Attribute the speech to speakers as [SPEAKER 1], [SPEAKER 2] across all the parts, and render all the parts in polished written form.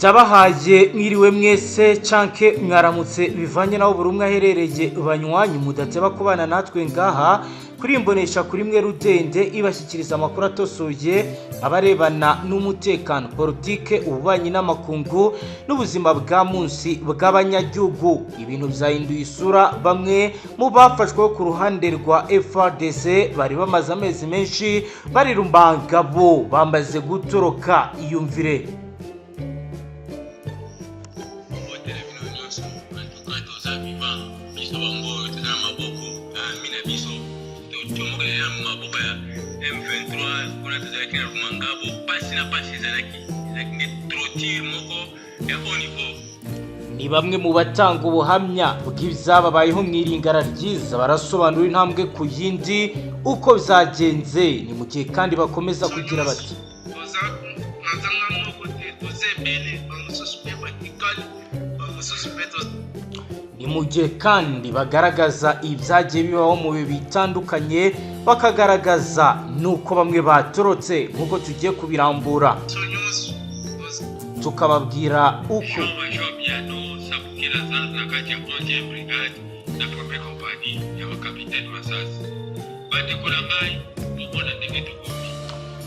[SPEAKER 1] Ndabahaye mwiriwe mwese canke mwaramutse, bivanye naho buri umwe aherereye. Banywanyi mudateba kubana natwe ngaha kuri imbonesha kuri mwe rudende ibashyikiriza amakuru atosoye abarebana n'umutekano, politike, ububanyi n'amakungu n'ubuzima bwa munsi bw'abanyagihugu. Ibintu byahinduye isura. Bamwe mu bafashwe ku ruhande rwa FARDC bari bamaze amezi menshi bari Rumangabo bamaze gutoroka. Iyumvire.
[SPEAKER 2] Kobotela bino nyonso, antuka toza vivant. Biso bango oyo toza na maboko ami na biso, tomokelela na maboko ya M23. Kuna tozalaki na Rumangabo, pasi na pasi, ezalaki nde torture moko ya haut niveau.
[SPEAKER 1] Ni bamwe mu batanga ubuhamya bw'ibyababayeho mu iringara ryiza, barasobanura intambwe ku yindi uko byagenze. Ni mu gihe kandi bakomeza kugira bati:
[SPEAKER 3] Toza nazanga moko te, toza ebele, bamosusu mpe batikali, bamosusu mpe.
[SPEAKER 1] Ni mu gihe kandi bagaragaza ibyagiye bibaho mu bihe bitandukanye, bakagaragaza n'uko bamwe batorotse, nk'uko tugiye kubirambura.
[SPEAKER 3] Biso nyonso toza.
[SPEAKER 1] Tukababwira uko
[SPEAKER 2] Jean Major Miano Sabukila aza na kati ya 11e brigade na première compagnie ya bakapitaine Masasi. Bandeko na ngai, bomona ndenge tokomi.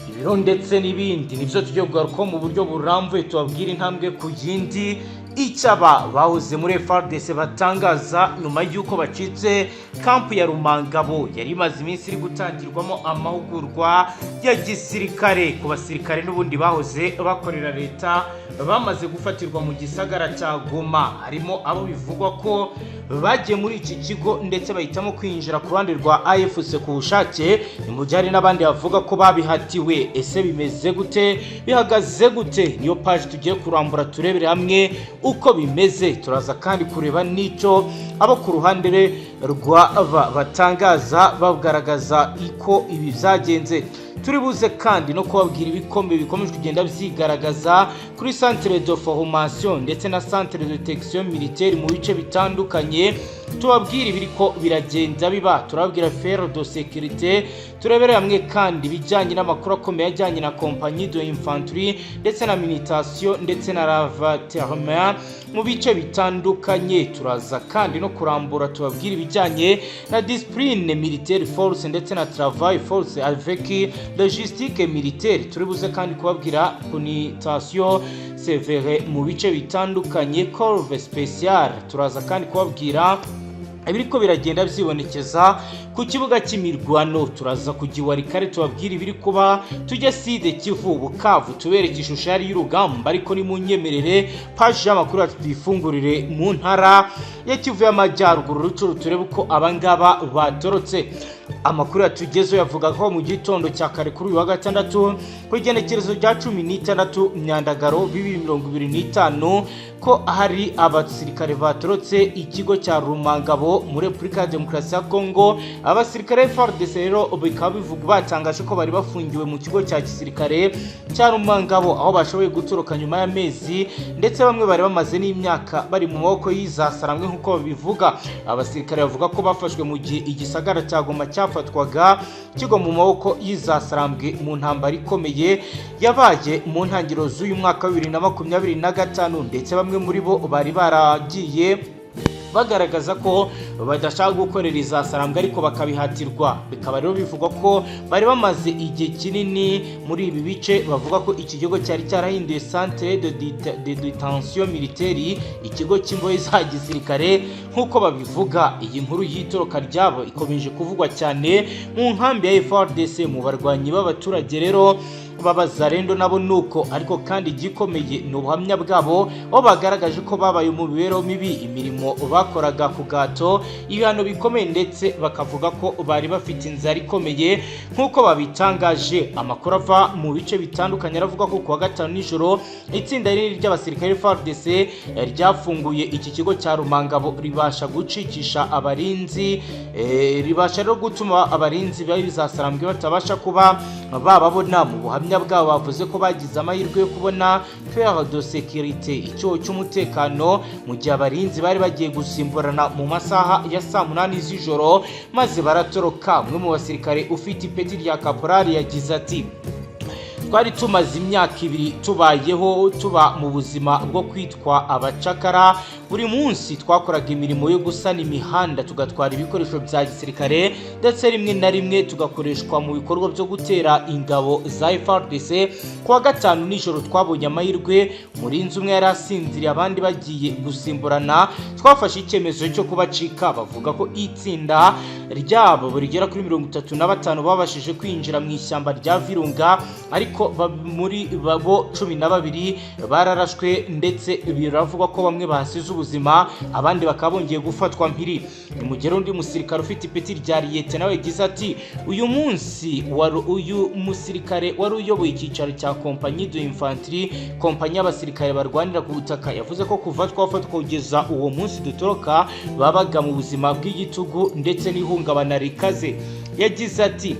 [SPEAKER 1] Ibiro ndetse n'ibindi nibyo tugiye kugarukaho mu buryo burambuye, tubabwira intambwe ku yindi icyo aba bahoze muri FARDC batangaza nyuma y'uko bacitse kampu ya Rumangabo yari imaze iminsi iri gutangirwamo amahugurwa ya gisirikare ku basirikare n'ubundi bahoze bakorera leta bamaze gufatirwa mu gisagara cya Goma. Harimo abo bivugwa ko bagiye muri iki kigo ndetse bahitamo kwinjira ku ruhande rwa AFC ku bushake, ni mu gihe hari n'abandi bavuga ko babihatiwe. Ese bimeze gute? Bihagaze gute? Niyo paji tugiye kurambura, turebere hamwe uko bimeze. Turaza kandi kureba n'icyo abo ku ruhande rwa batangaza, bagaragaza uko ibi byagenze. Turi buze kandi no kubabwira ibikombe bikomeje kugenda byigaragaza kuri centre de formation ndetse na centre de détection militaire mu bice bitandukanye, tubabwira ibiriko biragenda biba. Turababwira affaire de sécurité, turebere hamwe kandi ibijyanye n'amakuru akomeye ajyanye na compagnie de infanterie ndetse na mutation ndetse na ravitaillement mu bice bitandukanye. Turaza kandi no kurambura, tubabwira ibijyanye na discipline militaire force ndetse na travail force avec logistique militaire. Turi buze kandi kubabwira punition sévère mu bice bitandukanye, corvée spéciale. Turaza kandi kubabwira ibiriko biragenda byibonekeza ku kibuga cy'imirwano. Turaza kujya Iwarikare, tubabwira ibiri kuba, tujye Sud Kivu, Bukavu, tubereke ishusho yari y'urugamba. Ariko nimunyemerere, paji y'amakuru yacu tuyifungurire mu ntara ya Kivu y'Amajyaruguru, Rucuru, turebe uko abangaba batorotse. Amakuru yatugezeho yavuga ko mu gitondo cya kare kuri uyu wa gatandatu, ku igenekerezo rya 16 Myandagaro 2025, ko hari abasirikare batorotse ikigo cya Rumangabo muri Repubulika ya Demokarasi ya Kongo. Abasirikare FARDC rero bikaba bivugwa batangaje ko bari bafungiwe mu kigo cya gisirikare cya Rumangabo, aho bashoboye gutoroka nyuma y'amezi, ndetse bamwe bari bamaze n'imyaka bari mu maboko y'izasarambwe nk'uko babivuga. Abasirikare bavuga ko bafashwe mu gihe igisagara cya Goma cyafatwaga kigwa mu maboko y'izasarambwe mu ntambara ikomeye yabaye mu ntangiriro z'uyu mwaka wa 2025, ndetse bamwe muri bo bari baragiye bagaragaza ko badashaka gukorera izasarambwe ariko bakabihatirwa. Bikaba rero bivugwa ko bari bamaze igihe kinini muri ibi bice. Bavuga ko iki kigo cyari cyarahinduye centre de détention militaire, ikigo cy'imbohe za gisirikare nk'uko babivuga. Iyi nkuru y'itoroka ryabo ikomeje kuvugwa cyane mu nkambi ya FARDC, mu barwanyi b'abaturage rero b'abazarendo nabo nuko. Ariko kandi igikomeye ni ubuhamya bwabo, aho bagaragaje ko babaye mu mibereho mibi, imirimo bakoraga ku gato, ibihano bikomeye, ndetse bakavuga ko bari bafite inzara ikomeye nk'uko babitangaje. Amakuru ava mu bice bitandukanye aravuga ko kuwa gatanu nijoro itsinda rinini ry'abasirikare FARDC ryafunguye iki kigo cya Rumangabo, ribasha gucikisha abarinzi, ribasha rero gutuma abarinzi b'izasarambwe batabasha kuba bababona. Mu buhamya bwabo bavuze ko bagize amahirwe yo kubona faille de sécurité, icyuho cy'umutekano, mu gihe abarinzi bari bagiye gusimburana mu masaha ya saa 8 z'ijoro, maze baratoroka. Umwe mu basirikare ufite ipeti rya kaporali yagize ati: Twari tumaze imyaka 2 tubayeho tuba mu buzima bwo kwitwa abacakara. Buri munsi twakoraga imirimo yo gusana imihanda, tugatwara ibikoresho bya gisirikare, ndetse rimwe na rimwe tugakoreshwa mu bikorwa byo gutera ingabo za FARDC. Ku wa gatanu nijoro twabonye amahirwe, umurinzi umwe yari asinziriye, abandi bagiye gusimburana, twafashe icyemezo cyo kubacika. Bavuga ko itsinda ryabo rigera kuri 35 babashije kwinjira mu ishyamba rya Virunga, ariko muri bo 12 bararashwe, ndetse biravugwa ko bamwe bahasize ubuzima, abandi bakaba bongeye gufatwa mpiri. Nimugere undi musirikare ufite ipeti rya liyete nawe yagize ati: "Uyu munsi wari uyu musirikare wari uyoboye icyicaro cya compagnie de infanterie, kompanyi y'abasirikare barwanira ku butaka, yavuze ko kuva twafatwa kugeza uwo munsi dutoroka babaga mu buzima bw'igitugu ndetse n'ihungabana rikaze." Yagize ati: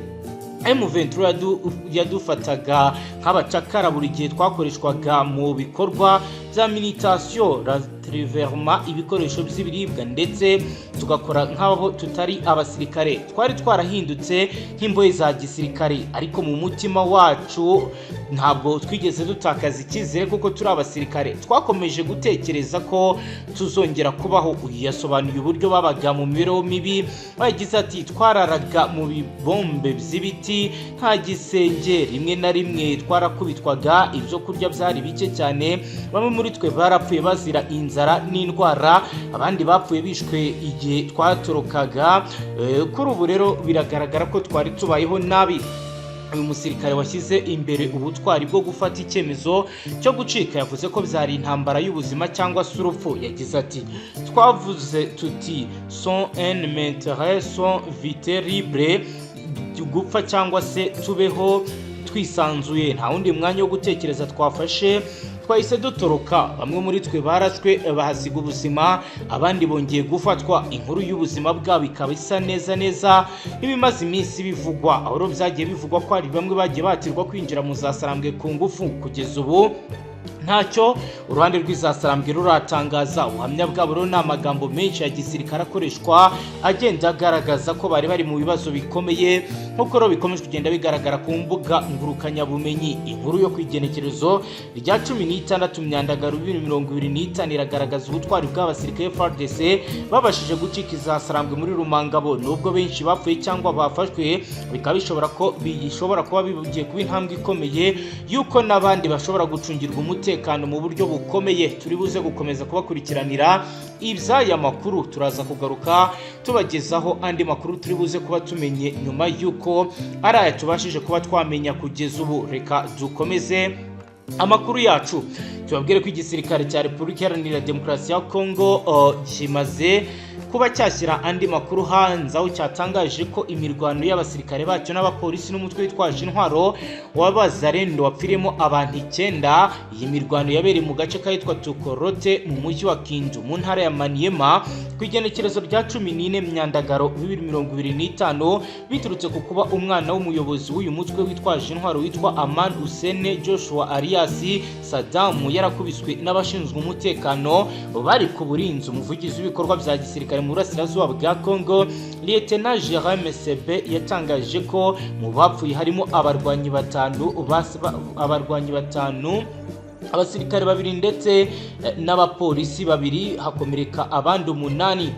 [SPEAKER 1] "M23 yadufataga nk'abacakara. Buri gihe twakoreshwaga mu bikorwa bya mutilation, ravitement, ibikoresho by'ibiribwa, ndetse tugakora nk'aho tutari abasirikare. Twari twarahindutse nk'imbohe za gisirikare, ariko mu mutima wacu ntabwo twigeze dutakaza icyizere kuko turi abasirikare. Twakomeje gutekereza ko tuzongera kubaho." Uyu yasobanuye uburyo babaga mu mibereho mibi. Yagize ati: "Twararaga mu bibombe by'ibiti, nta gisenge, rimwe na rimwe twarakubitwaga, ibyo kurya byari bike cyane. Bamwe muri twe barapfuye bazira inzara n'indwara, abandi bapfuye bishwe igihe twatorokaga. Kuri ubu rero biragaragara ko twari tubayeho nabi." Uyu musirikare washyize imbere ubutwari bwo gufata icyemezo cyo gucika yavuze ko byari intambara y'ubuzima cyangwa se urupfu. Yagize ati: "Twavuze tuti soit on meurt, soit vite libre, gupfa cyangwa se tubeho twisanzuye. Nta wundi mwanya wo gutekereza twafashe, twahise dutoroka. Bamwe muri twe barashwe bahasiga ubuzima, abandi bongeye gufatwa." Inkuru y'ubuzima bwabo ikaba isa neza neza n'ibimaze iminsi bivugwa, aho rero byagiye bivugwa ko hari bamwe bagiye batirwa kwinjira mu za Sarambwe ku ngufu. Kugeza ubu ntacyo uruhande rw'izasarambwe ruratangaza. Ubuhamya bwabo rero ni amagambo menshi ya gisirikare akoreshwa agenda agaragaza ko bari bari mu bibazo bikomeye, nk'uko rero bikomeje kugenda bigaragara ku mbuga ngurukanyabumenyi. Inkuru yo ku igenekerezo rya 16 Myandagaro 2025 iragaragaza ubutwari bw'abasirikare FARDC babashije gucika izasarambwe muri Rumangabo, nubwo benshi bapfuye cyangwa bafashwe, bikaba bishobora kuba bigiye kuba intambwe ikomeye y'uko n'abandi bashobora gucungirwa umutekano mu buryo bukomeye. Turi buze gukomeza kubakurikiranira iby'aya makuru, turaza kugaruka tubagezaho andi makuru turi buze kuba tumenye nyuma y'uko ari aya tubashije kuba twamenya kugeza ubu. Reka dukomeze amakuru yacu, tubabwire ko igisirikare cya Repubulika Iharanira Demokarasi ya Kongo kimaze kuba cyashyira andi makuru hanze, aho cyatangaje ko imirwano y'abasirikare bacyo n'abapolisi n'umutwe witwaje intwaro w'Abazarendo wapfiriyemo abantu 9. Iyi mirwano yabereye mu gace kahitwa Tukorote mu mujyi wa Kindu mu ntara ya Maniema ku igenekerezo rya 14 Myandagaro 2025, biturutse ku kuba umwana w'umuyobozi w'uyu mutwe witwaje intwaro witwa Aman Usene Joshua alias Sadamu yarakubiswe n'abashinzwe umutekano bari ku burinzi. Umuvugizi w'ibikorwa bya gisirikare mu burasirazuba bwa Congo, Lieutenant Jerome Sebe, yatangaje ko mu bapfuye harimo abarwanyi batanu, abasirikare babiri ndetse n'abapolisi babiri, hakomereka abandi 8.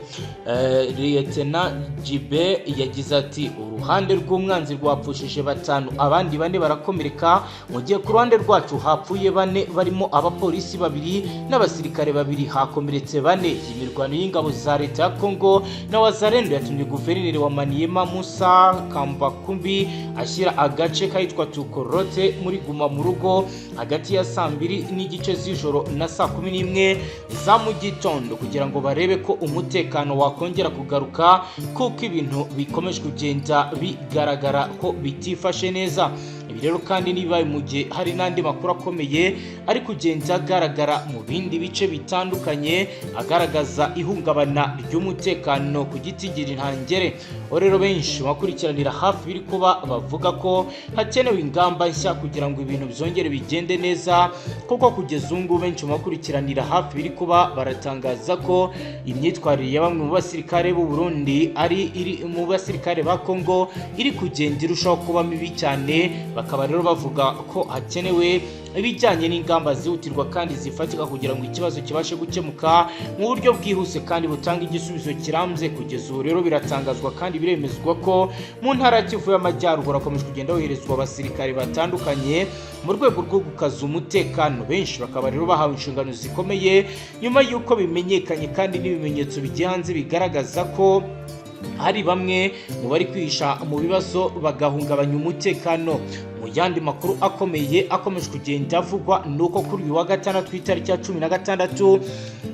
[SPEAKER 1] Lieutenant Jibe yagize ati: "Uruhande rw'umwanzi rwapfushije batanu, abandi bane barakomereka, mu gihe ku ruhande rwacu hapfuye bane barimo abapolisi babiri n'abasirikare babiri, hakomeretse bane." Iyi mirwano y'ingabo za leta ya Congo na Wazalendo yatumye guverineri wa Maniema, Musa Kambakumbi, ashyira agace kahitwa Tukorote muri guma mu rugo hagati ya saa 2:30 z'ijoro na saa 11 za mu gitondo, kugira ngo barebe ko umutekano wakongera kugaruka, kuko ibintu bikomeje kugenda bigaragara ko bitifashe neza. Ibi rero kandi nibibaye mu gihe hari n'andi makuru akomeye ari kugenda agaragara mu bindi bice bitandukanye, agaragaza ihungabana ry'umutekano ku giti ntangere. Aho rero benshi bakurikiranira hafi biri kuba bavuga ko hakenewe ingamba nshya kugira ngo ibintu byongere bigende neza, kuko kugeza ubu ngubu benshi mu bakurikiranira hafi biri kuba baratangaza ko imyitwarire ya bamwe mu basirikare b'u Burundi ari iri mu basirikare ba Congo iri kugenda irushaho kuba mibi cyane, bakaba Bakaba rero bavuga ko hakenewe ibijyanye n'ingamba zihutirwa kandi zifatika kugira ngo ikibazo kibashe gukemuka mu buryo bwihuse kandi butanga igisubizo kirambye. Kugeza ubu rero biratangazwa kandi biremezwa ko mu ntara ya Kivu y'Amajyaruguru hakomeje kugenda hoherezwa abasirikare batandukanye mu rwego rwo gukaza umutekano. Benshi bakaba rero bahawe inshingano zikomeye nyuma y'uko bimenyekanye kandi n'ibimenyetso bigiye hanze bigaragaza ko hari bamwe mu bari kwihisha mu bibazo bagahungabanya umutekano. Mu yandi makuru akomeye akomeje kugenda avugwa ni uko kuri uyu wa gatandatu, itariki ya 16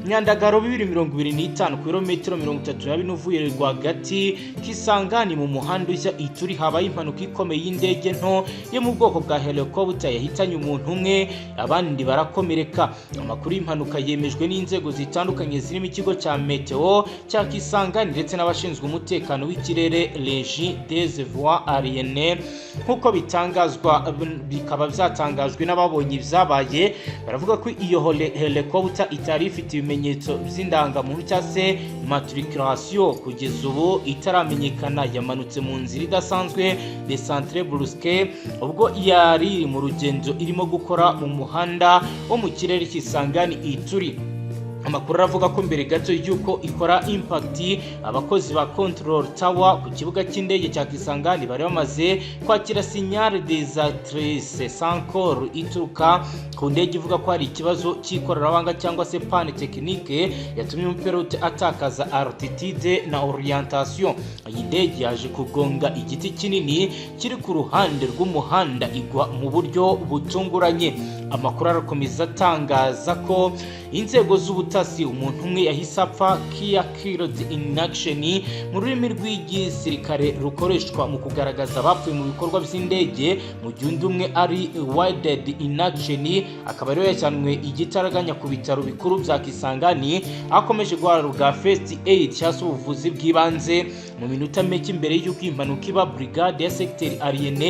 [SPEAKER 1] Nyandagaro 2025, ku birometero 34 uvuye rwagati Kisangani mu muhanda ujya Ituri, habaye impanuka ikomeye y'indege nto yo mu bwoko bwa helicopter yahitanye umuntu umwe, abandi barakomereka. Amakuru y'impanuka yemejwe n'inzego zitandukanye zirimo ikigo cya météo cya Kisangani ndetse n'abashinzwe umutekano w'ikirere, Régie des Voies Aériennes, nk'uko bitangazwa, bikaba byatangajwe n'ababonye ibyabaye. Baravuga ko iyo helicopter itari ifite ibimenyetso by'indangamuntu cyangwa se immatriculation, kugeza ubu itaramenyekana. Yamanutse mu nzira idasanzwe, descente brusque, ubwo yari iri mu rugendo irimo gukora mu muhanda wo mu kirere cy'Isangani Ituri. Amakuru aravuga ko mbere gato y'uko ikora impact, abakozi ba control tower ku kibuga cy'indege cya Kisangani bari bamaze kwakira signal de détresse sans corps ituruka ku ndege, ivuga ko hari ikibazo cy'ikoranabuhanga cyangwa se panne technique yatumye umupilote atakaza altitude na orientation. Iyi ndege yaje kugonga igiti kinini kiri ku ruhande rw'umuhanda, igwa mu buryo butunguranye. Amakuru arakomeza atangaza ko inzego z'ubutasi, umuntu umwe yahise apfa, KIA, killed in action mu rurimi rw'igisirikare rukoreshwa mu kugaragaza abapfuye mu bikorwa by'indege, mu gihe undi umwe ari wounded in action, akaba rero yajyanwe igitaraganya ku bitaro bikuru bya Kisangani, akomeje guhabwa first aid cyangwa se ubuvuzi bw'ibanze. Mu minota mike mbere y'uko iyi mpanuka iba, brigade ya secteur aérien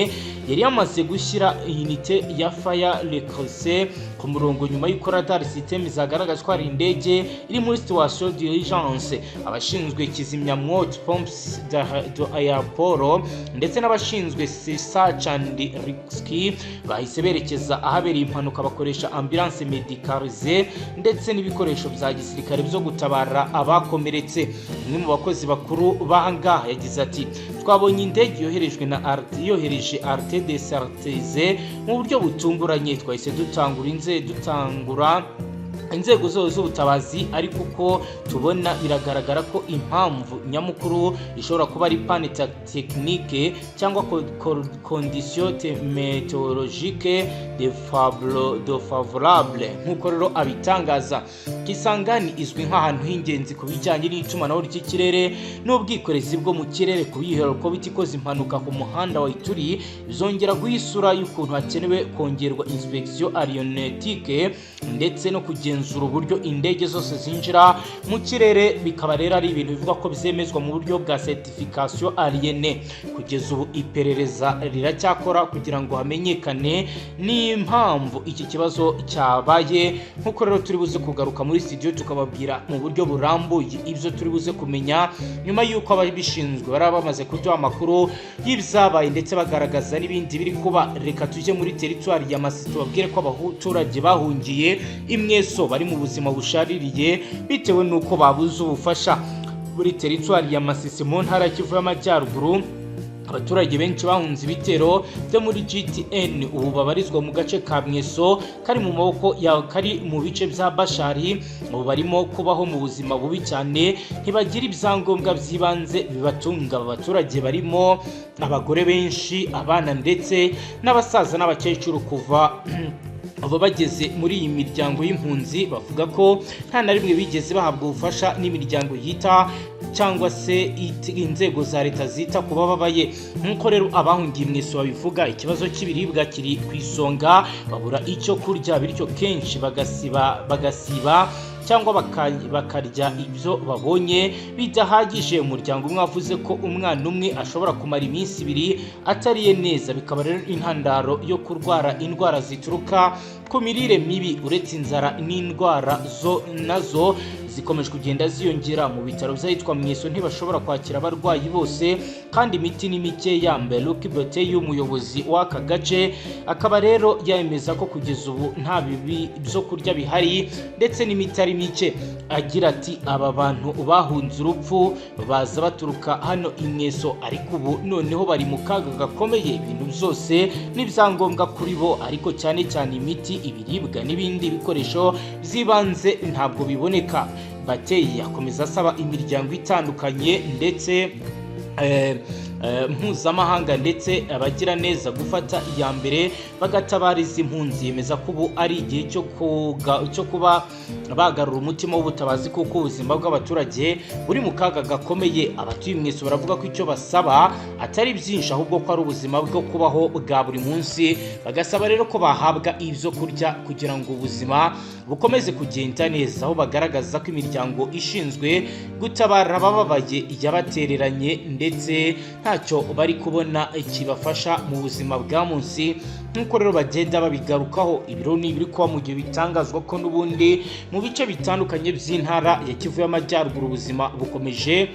[SPEAKER 1] yari yamaze gushyira unité ya fire rescue ku murongo nyuma y'uko radar system zagaragaje ko hari indege iri muri situation d'urgence. Abashinzwe kizimyamwoto, pompiers de aéroport, ndetse n'abashinzwe search and rescue bahise berekeza ahabereye impanuka, bakoresha ambulance médicalisée ndetse n'ibikoresho bya gisirikare byo gutabara abakomeretse. Umwe mu bakozi bakuru b'ahangaha yagize ati: "Twabonye indege yoherejwe na alerte, yohereje alerte de détresse mu buryo butunguranye. Twahise dutangura inzego zose z'ubutabazi, ariko uko tubona biragaragara ko impamvu nyamukuru ishobora kuba ari panne technique cyangwa condition météorologique défavorable", nk'uko rero abitangaza. Kisangani izwi nk'ahantu h'ingenzi ku bijyanye n'itumanaho ry'ikirere n'ubwikorezi bwo mu kirere. Ku helicopter ikoze impanuka ku muhanda wa Ituri bizongera guha isura y'ukuntu hakenewe kongerwa inspection aéronautique ndetse no kugenzura uburyo indege zose zinjira mu kirere, bikaba rero ari ibintu bivuga ko byemezwa mu buryo bwa certification aérienne. Kugeza ubu iperereza riracyakora kugira ngo hamenyekane n'impamvu iki kibazo cyabaye, nk'uko rero turi buze kugaruka muri studio tukababwira mu buryo burambuye ibyo turi buze kumenya nyuma y'uko ababishinzwe bari bamaze kuduha amakuru y'ibyabaye ndetse bagaragaza n'ibindi biri kuba. Reka tujye muri teritwari ya Masisi, tubabwire ko abaturage bahungiye i Mweso bari mu buzima bushaririye bitewe n'uko babuze ubufasha. Muri teritwari ya Masisi mu ntara ya Kivu y'Amajyaruguru, abaturage benshi bahunze ibitero byo muri GTN ubu babarizwa mu gace ka Mweso kari mu maboko ya kari mu bice bya Bashari, ubu barimo kubaho mu buzima bubi cyane, ntibagira ibyangombwa by'ibanze bibatunga. Aba baturage barimo abagore benshi, abana ndetse n'abasaza n'abakecuru. Kuva aba bageze muri iyi miryango y'impunzi, bavuga ko nta na rimwe bigeze bahabwa ubufasha n'imiryango yita cyangwa se inzego za leta zita ku bababaye. Nk'uko rero abahungiye mu babivuga, ikibazo cy'ibiribwa kiri ku isonga. Babura icyo kurya, bityo kenshi bagasiba cyangwa bakarya ibyo babonye bidahagije. Umuryango umwe wavuze ko umwana umwe ashobora kumara iminsi 2 atariye neza, bikaba rero intandaro yo kurwara indwara zituruka ku mirire mibi. Uretse inzara n'indwara zo nazo zikomeje kugenda ziyongera mu bitaro by'ahitwa Mweso. Ntibashobora kwakira abarwayi bose kandi imiti ni mikeya. Mbeluki Bote, y'umuyobozi w'aka gace, akaba rero yemeza ko kugeza ubu nta bibi byo kurya bihari ndetse n'imiti ari mike. Agira ati: "Aba bantu bahunze urupfu, baza baturuka hano i Mweso, ariko ubu noneho bari mu kaga gakomeye. Ibintu byose n'ibyangombwa kuri bo, ariko cyane cyane imiti, ibiribwa n'ibindi bikoresho by'ibanze ntabwo biboneka." Bateye akomeza asaba imiryango itandukanye ndetse mpuzamahanga ndetse abagira neza gufata iya mbere bagatabariza impunzi. Yemeza ko ubu ari igihe cyo kuba bagarura umutima w'ubutabazi, kuko ubuzima bw'abaturage buri mu kaga gakomeye. Abatuye Mweso baravuga ko icyo basaba atari byinshi, ahubwo ko ari ubuzima bwo kubaho bwa buri munsi. Bagasaba rero ko bahabwa ibyo kurya kugira ngo ubuzima bukomeze kugenda neza, aho bagaragaza ko imiryango ishinzwe gutabara abababaye yabatereranye, ndetse ntacyo bari kubona kibafasha mu buzima bwa munsi, nk'uko rero bagenda babigarukaho. Ibiro ni ibiri kuba mu gihe bitangazwa ko n'ubundi mu bice bitandukanye by'intara ya Kivu y'Amajyaruguru ubuzima bukomeje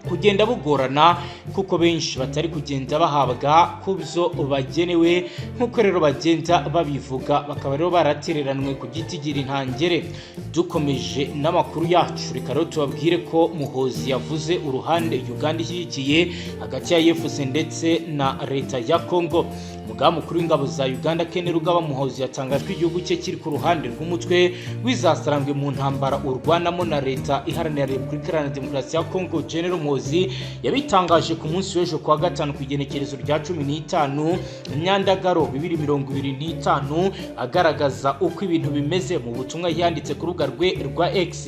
[SPEAKER 1] kugenda bugorana, kuko benshi batari kugenda bahabwa ku byo bagenewe, nk'uko rero bagenda babivuga, bakaba rero baratereranwe ku giti gira intangere. Dukomeje n'amakuru yacu, reka rero tubabwire ko Muhozi yavuze uruhande Uganda ishyigikiye hagati ya AFC ndetse na leta ya Congo. Umugaba mukuru w'ingabo za Uganda, Kainerugaba Muhozi, yatangaje ko igihugu cye kiri ku ruhande rw'umutwe w'izasarambwe mu ntambara urwanamo na leta iharanira Repubulika Iharanira Demokarasi ya Congo. General Muhozi yabitangaje ku munsi w'ejo kuwa gatanu, ku igenekerezo rya 15 Myandagaro 2025, agaragaza uko ibintu bimeze mu butumwa yanditse ku rubuga rwe rwa X.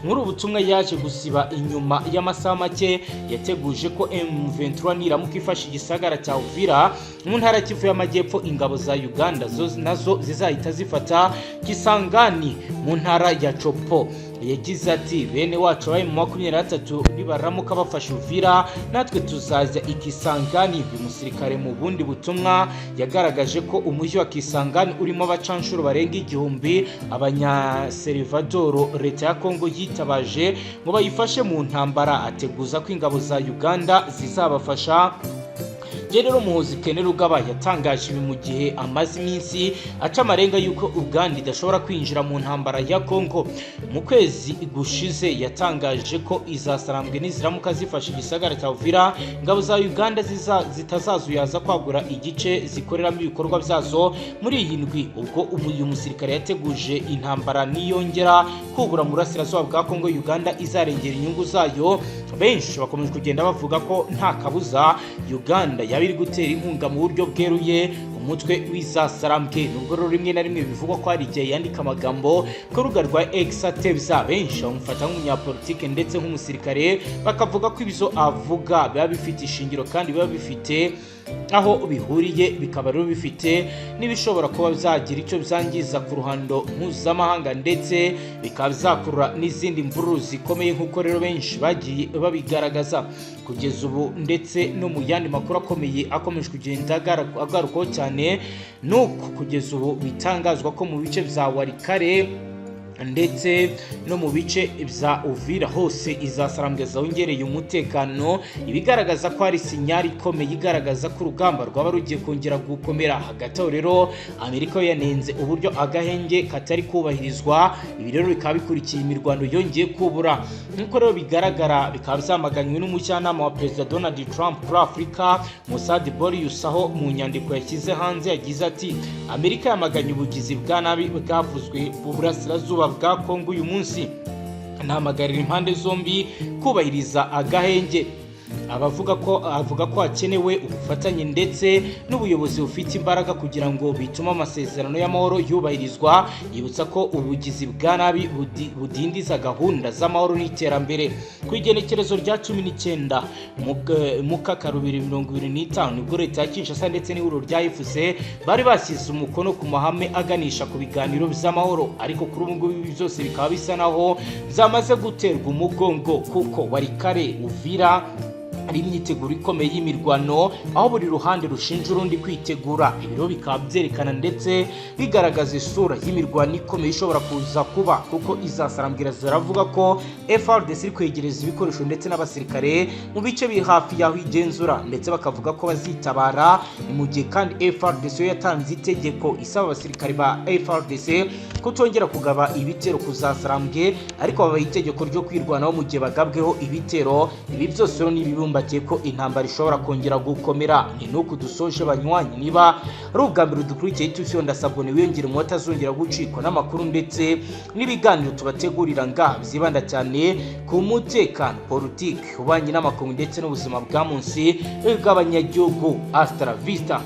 [SPEAKER 1] Muri ubu butumwa yaje gusiba inyuma y'amasaha make, yateguje ko M23 niramuka ifashe igisagara cya Uvira mu ntara ya Kivu y'Amajyepfo, ingabo za Uganda zo nazo zizahita zifata Kisangani mu ntara ya Tshopo. Yagize ati: "Bene wacu bari mu 23 nibaramuka bafashe Uvira, natwe tuzajya i Kisangani." Uyu musirikare mu bundi butumwa yagaragaje ko umujyi wa Kisangani urimo abacanshuro barenga 1000, abanyaserivadoro leta ya Kongo yitabaje ngo bayifashe mu ntambara, ateguza ko ingabo za Uganda zizabafasha. General Muhozi Kainerugaba yatangaje ibi mu gihe amaze iminsi aca amarenga y'uko Uganda idashobora kwinjira mu ntambara ya Congo. Mu kwezi gushize yatangaje ko izasarambwe niziramuka zifashe igisagara cya Uvira, ingabo za Uganda zitazazuyaza kwagura igice zikoreramo ibikorwa byazo muri iyi ndwi. Ubwo uyu musirikare yateguje intambara niyongera kubura mu burasirazuba bwa Congo, Uganda izarengera inyungu zayo. Benshi bakomeje kugenda bavuga ko nta kabuza Uganda yaba iri gutera inkunga mu buryo bweruye umutwe w'izasarambwe, nubwo rero rimwe na rimwe bivugwa ko hari igihe yandika amagambo ku rubuga rwa X atebya. Benshi bamufata nk'umunyapolitike ndetse nk'umusirikare, bakavuga ko ibyo avuga biba bifite ishingiro kandi biba bifite aho bihuriye, bikaba rero bifite n'ibishobora kuba byagira icyo byangiza ku ruhando mpuzamahanga, ndetse bikaba byakurura n'izindi mvururu zikomeye, nk'uko rero benshi bagiye babigaragaza kugeza ubu. Ndetse no mu yandi makuru akomeye akomeje kugenda agarukwaho cyane, ni uko kugeza ubu bitangazwa ko mu bice bya Walikale ndetse no mu bice bya Uvira hose izasarambwe zongereye umutekano, ibigaragaza ko hari signal ikomeye igaragaza ko urugamba rwaba rugiye kongera gukomera. Hagati aho rero, Amerika yo yanenze uburyo agahenge katari kubahirizwa. Ibi rero bikaba bikurikiye imirwano yongeye kubura, nk'uko rero bigaragara, bikaba byamaganywe n'umujyanama wa Perezida Donald Trump kuri Afurika, Massad Boulos, aho mu nyandiko yashyize hanze yagize ati: "Amerika yamaganye ubugizi bwa nabi bwavuzwe mu burasirazuba bwa Kongo uyu munsi. Ntamagarira impande zombi kubahiriza agahenge." Abavuga ko avuga ko hakenewe ubufatanye ndetse n'ubuyobozi bufite imbaraga kugira ngo bitume amasezerano y'amahoro yubahirizwa. Yibutsa ko ubugizi bwa nabi budindiza gahunda z'amahoro n'iterambere. Ku igenekerezo rya 19 Mukaka 2025, nibwo leta ya Kinshasa ndetse n'ihuriro rya AFC bari bashyize umukono ku mahame aganisha ku biganiro by'amahoro, ariko kuri ubu ngubu ibi byose bikaba bisa naho byamaze guterwa umugongo, kuko Walikale, Uvira Hari imyiteguro ikomeye y'imirwano, aho buri ruhande rushinja urundi kwitegura. Ibiro bikaba byerekana ndetse bigaragaza isura y'imirwano ikomeye ishobora kuza kuba, kuko izasarambwira ziravuga ko FARDC iri kwegereza ibikoresho ndetse n'abasirikare mu bice biri hafi y'aho igenzura, ndetse bakavuga ko bazitabara. Ni mu gihe kandi FARDC yo yatanze itegeko isaba abasirikare ba FARDC kutongera kugaba ibitero kuzasarambwe, ariko babaha itegeko ryo kwirwanaho mu gihe bagabweho ibitero. Ibi byose rero ni ibibumbatiye ko intambara ishobora kongera gukomera. Ni nuku dusoje, banywanyi. Niba ari ubwa mbere dukurikiye itusiyo, ndasabwa wiyongere mu batazongera gucikwa n'amakuru ndetse n'ibiganiro tubategurira ngaha byibanda cyane ku mutekano, politiki, ububanyi n'amakungu ndetse n'ubuzima bwa munsi bw'abanyagihugu. Hasta la vista.